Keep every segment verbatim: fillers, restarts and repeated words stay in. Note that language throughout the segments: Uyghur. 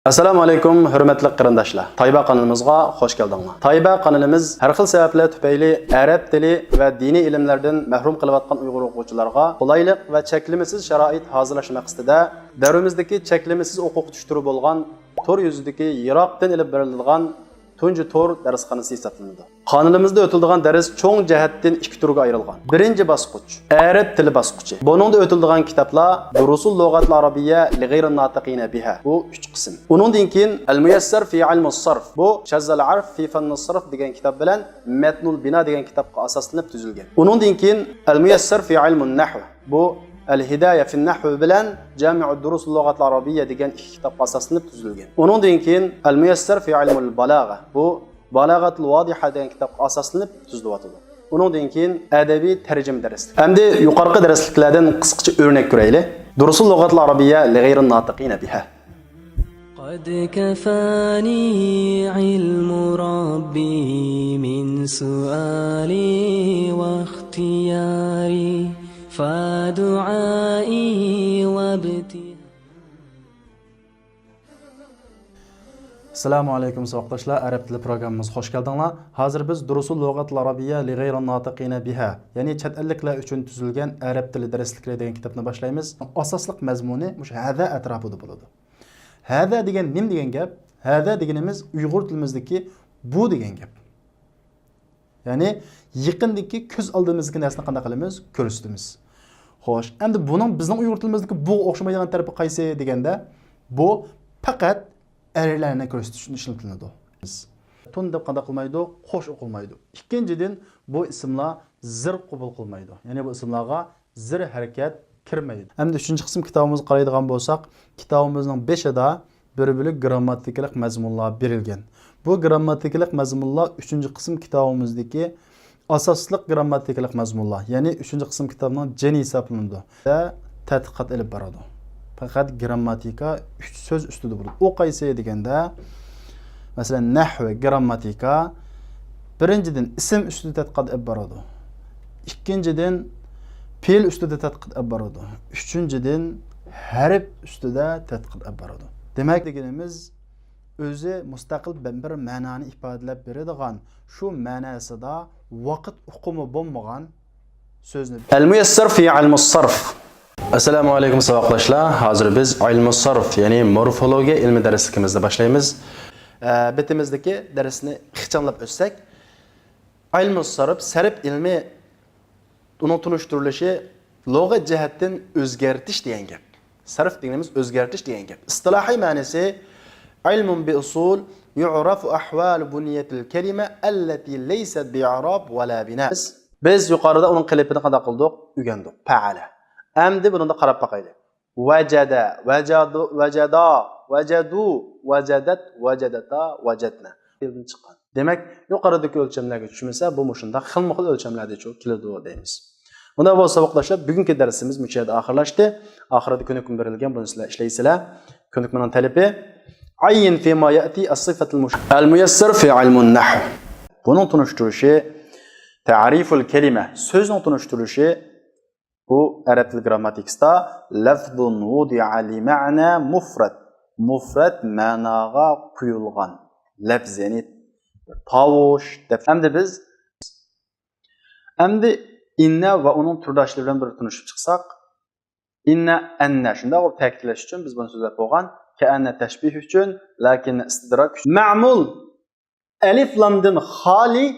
ئەسسالامۇ ئەلەيكۇم، ھۆرمەتلىك قېرىنداشلار. تايبا قانىلىمىزغا خوش كەلدىڭلار. تايبا قانىلىمىز ھەر خىل سەۋەبلەر تۈپەيلى ئەرەب تىلى ۋە دىنىي ئىلىملەردىن مەھرۇم قېلىۋاتقان ئۇيغۇر ئوقۇغۇچىلارغا قولايلىق ۋە چەكلىمىسىز شارائىت ھازىرلاش مەقسىتىدە دەۋرىمىزدىكى چەكلىمىسىز ئوقۇق كۈچ تۈرى بولغان تور يۈزىدىكى يىراقتىن ئېلىپ بېرىلىدىغان تۇنجى تور دەرسخانىسى ھېسابلىنىدۇ. قانىلىمىزدا ئۆتۈلىدىغان دەرس چوڭ جەھەتتىن ئىككى تۈرگە ئايرىلغان. بىرىنچى باسقۇچ، ئەرەب تىلى باسقۇچى. بۇنىڭدا ئۆتۈلىدىغان كىتابلار دۇرۇسۇل لۇغەتىل ئەرەبىييە لىغەيرىن ناتىقىنە بىھا. بۇ ئۈچ قىسىم. ئۇنىڭدىن كېيىن ئەل مۇيەسسەر فى ئىلمۇس سەرف. بۇ شەززەل ئەرف فى فەننىس سەرف دېگەن كىتاب بىلەن مەتنۇل بىنا دېگەن كىتابقا ئاساسلىنىپ تۈزۈلگەن. ئۇنىڭدىن كېيىن ئەل مۇيەسسەر فى ئىلمۇن نەھۋ. بۇ ئەل ھىدايە فىن نەھۋ بىلەن جامىئۇ دۇرۇسۇل لۇغەتىل ئەرەبىييە دېگەن ئىككى كىتابقا ئاساسلىنىپ تۈزۈلگەن. ئۇنىڭدىن كېيىن ئەل مۇيەسسەر فى ئىلمۇل بالاغە. بۇ بالاغەتۇل ۋادىھە دېگەن كىتابقا ئاساسلىنىپ تۈزۈلۈۋاتىدۇ. ئۇنىڭدىن كېيىن ئەدەبىي تەرجىمە دەرسلىك. ئەمدى يۇقىرىقى دەرسلىكلەردىن قىسقىچە ئۆرنەك كۆرەيلى. دۇرۇسۇل لۇغەتىل ئەرەبىييە لىغەيرىن ناتىقىنە بىھا. قد كفاني علم ربي من سؤالي واختياري فدعائي وابتهالي. ئەسسالامۇ ئەلەيكۇم ساۋاقداشلار، ئەرەب تىلى پروگراممىمىزغا خوش كەلدىڭلار. ھازىر بىز دۇرۇسۇل لۇغەتىل ئەرەبىييە لىغەيرىن ناتىقىنە بىھا، يەنى چەت ئەللىكلەر ئۈچۈن تۈزۈلگەن ئەرەب تىلى دەرسلىكلىرى دېگەن كىتابنى باشلايمىز. ئاساسلىق مەزمۇنى مۇشۇ ھەزا ئەتراپىدا بولىدۇ. ھەزا دېگەن نېمە دېگەن گەپ؟ ھەزا دېگىنىمىز ئۇيغۇر تىلىمىزدىكى بۇ دېگەن گەپ. يەنى يېقىندىكى كۆز ئالدىمىزدىكى نەرسىنى قانداق قىلىمىز؟ كۆرسىتىمىز. خوش، ئەمدى بۇنىڭ بىزنىڭ ئۇيغۇر تىلىمىزدىكى بۇغا ئوخشىمايدىغان تەرىپى قايسى دېگەندە، بۇ پەقەت ئەرلەرنى كۆرسىتىش ئۈچۈن ئىشلىتىلىدۇ. تون دەپ قانداق قىلمايدۇ؟ خوش ئوقۇلمايدۇ. ئىككىنچىدىن، بۇ ئىسىملار زىر قوبۇل قىلمايدۇ. يەنى بۇ ئىسىملارغا زىر ھەرىكەت كىرمەيدۇ. ئەمدى ئۈچىنچى قىسىم كىتابىمىزغا قارايدىغان بولساق، كىتابىمىزنىڭ بېشىدا بىر بۆلەك گىرامماتىكىلىق مەزمۇنلار بېرىلگەن. بۇ گىرامماتىكىلىق مەزمۇنلار ئۈچىنچى قىسىم كىتابىمىزدىكى ئاساسلىق گىرامماتىكىلىق مەزمۇنلار، يەنى ئۈچىنچى قىسىم كىتابنىڭ جېنى ھېسابلىنىدۇ. ۋە تەتقىقات ئېلىپ بارىدۇ. پەقەت گىرامماتىكا ئۈچ سۆز ئۈستىدە بولىدۇ. ئۇ قايسى دېگەندە، مەسىلەن، نەھۋ، گىرامماتىكا، بىرىنچىدىن، ئىسىم ئۈستىدە تەتقىقات ئېلىپ بارىدۇ. ئىككىنچىدىن، پېئىل ئۈستىدە تەتقىقات ئېلىپ بارىدۇ. ئۈچىنچىدىن، ھەرپ ئۈستىدە تەتقىقات ئېلىپ بارىدۇ. دېمەك دېگىنىمىز، ئۆزى مۇستەقىل بىر مەنانى ئىپادىلەپ بېرىدىغان، شۇ مەنىسىدا ۋاقىت ئۇقۇمى بولمىغان سۆزنى. ئەل مۇيەسسەر فى ئىلمۇس سەرف. ئەسسالامۇ ئەلەيكۇم ساۋاقداشلار. ھازىر بىز ئىلمۇس سەرف، يەنى مورفولوگىيە ئىلمى دەرسلىكىمىزنى باشلايمىز. ئە، بېتىمىزدىكى دەرسنى ئىخچاملاپ ئۆتسەك، ئىلمۇس سەرف، سەرف ئىلمى، ئۇنىڭ تونۇشتۇرۇلۇشى لۇغەت جەھەتتىن ئۆزگەرتىش دېگەن گەپ. سەرف دېگىنىمىز ئۆزگەرتىش دېگەن گەپ. ئىستىلاھىي مەنىسى، علم بأصول يعرف أحوال بنية الكلمة التي ليست بإعراب ولا بناء. بىز يۇقىرىدا ئۇنىڭ قېلىپىنى قانداق قىلدۇق؟ ئۆگەندۇق. پەئەلە. ئەمدى بۇنىڭدا قاراپ باقايلى. ۋەجەدە، ۋەجادۇ، ۋەجەدا، ۋەجەدۇ، ۋەجەدەت، ۋەجەدەتا، ۋەجەدنە. پېئىلدىن چىققان. دېمەك، يۇقىرىدىكى ئۆلچەملەرگە چۈشمىسە، بۇ مۇشۇنداق خىلمۇ خىل ئۆلچەملەردە چۈ-، كېلىدۇ دەيمىز. بۇنداق بولسا، ساۋاقداشلار، بۈگۈنكى دەرسىمىز مۇشۇ يەردە ئاخىرلاشتى. ئاخىرىدا كۆنۈكمە بېرىلگەن، بۇنى سىلەر ئىشلەيسىلەر. كۆنۈكمىنىڭ تەلىپى، عين فيما يأتي الصفة المش-، الميسر في علم النحو. بۇنىڭ تونۇشتۇرۇشى، تعريف الكلمة، سۆزنىڭ تونۇشتۇرۇشى، بۇ ئەرەب تىل گىرامماتىكىسىدا لەفزۇن ۋۇدىئە لىمەنە مۇفرەد. مۇفرەد مەناغا قويۇلغان لەپز، يەنى تاۋۇش دەپ. ئەمدى بىز، ئەمدى ئىننە ۋە ئۇنىڭ تۈرداشلىرى بىلەن بىر تونۇشۇپ چىقساق، ئىننە، ئەننە، شۇنداق، تەكىتلەش ئۈچۈن بىز بۇنى سۆزلەپ بولغان. كەئەننە تەشبىھ ئۈچۈن، لەكىننە ئىستىدراك ئۈچۈن. مەمۇل، ئەلىف لامدىن خالىي،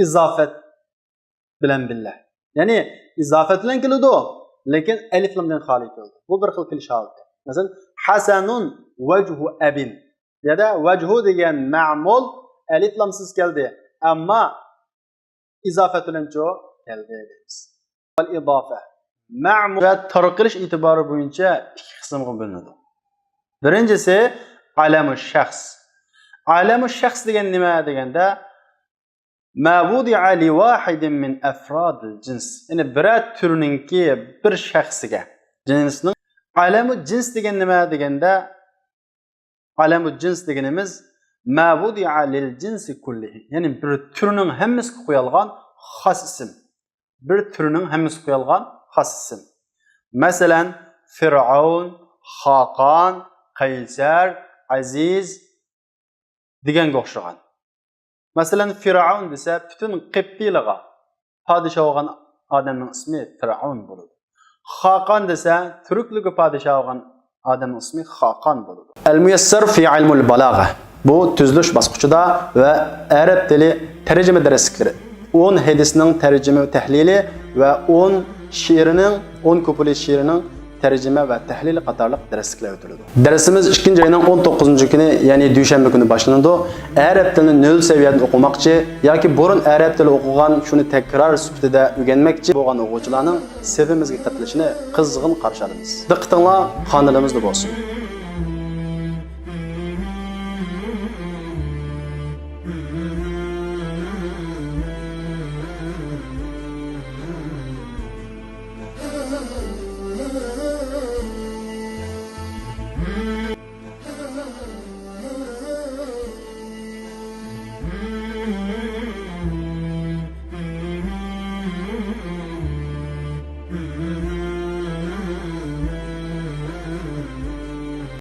ئىزافەت بىلەن بىللە. يەنى ئىزافەت بىلەن كېلىدۇ، لېكىن ئەلىف لامدىن خالىي كېلىدۇ. بۇ بىر خىل كېلىش ھالىتى. مەسىلەن، ھەسەنۇن ۋەجھۇ ئەبىن. يەنە ۋەجھۇ دېگەن مەمۇل ئەلىف لامسىز كەلدى. ئەمما ئىزافەت بىلەنچۇ كەلدى دەيمىز. ئىزافە. مەمۇل ۋە تارقىلىش ئېتىبارى بويىچە ئىككى قىسىمغا بۆلۈنىدۇ. بىرىنچىسى، ئەلەمۇ شەخس. ئەلەمۇ شەخس دېگەن نېمە دېگەندە، ما ۋۇدىئە لىۋاھىدىن مىن ئەفرادىل جىنس. يەنى بىرەر تۈرنىڭكى بىر شەخسىگە. جىنسنىڭ. ئەلەمۇ جىنس دېگەن نېمە دېگەندە، ئەلەمۇ جىنس دېگىنىمىز ما ۋۇدىئە لىل جىنسى كۇللىھى. يەنى بىر تۈرنىڭ ھەممىسىگە قويۇلغان خاس ئىسىم. بىر تۈرنىڭ ھەممىسىگە قويۇلغان خاس ئىسىم. مەسىلەن، فىرئەۋن، خاقان، قەيسەر، ئەزىز دېگەنگە ئوخشىغان. مەسىلەن، فىرئەۋن دېسە، پۈتۈن قىپتىيلىغا پادىشاھ بولغان ئادەمنىڭ ئىسمى فىرئەۋن بولىدۇ. خاقان دېسە، تۈركلۈككە پادىشاھ بولغان ئادەمنىڭ ئىسمى خاقان بولىدۇ. ئەل مۇيەسسەر فى ئىلمۇل بالاغە. بۇ تۈزۈلۈش باسقۇچىدا ۋە ئەرەب تىلى تەرجىمە دەرسلىكلىرى، ئون ھەدىسنىڭ تەرجىمە ۋە تەھلىلى ۋە ئون شېئىرنىڭ، ئون كۇپلېت شېئىرنىڭ تەرجىمە ۋە تەھلىلى قاتارلىق دەرسلىكلەر ئۆتۈلىدۇ. دەرسىمىز ئىككىنچى ئاينىڭ ئون توققۇزىنچى كۈنى، يەنى دۈشەنبە كۈنى باشلىنىدۇ. ئەرەب تىلىنى نۆل سەۋىيەدىن ئوقۇماقچى ياكى بۇرۇن ئەرەب تىلى ئوقۇغان، شۇنى تەكرار سۈپىتىدە ئۆگەنمەكچى بولغان ئوقۇغۇچىلارنىڭ سېپىمىزگە قېتىلىشىنى قىزغىن قارشى ئالىمىز. دىققىتىڭلار قانىلىمىزدا بولسۇن.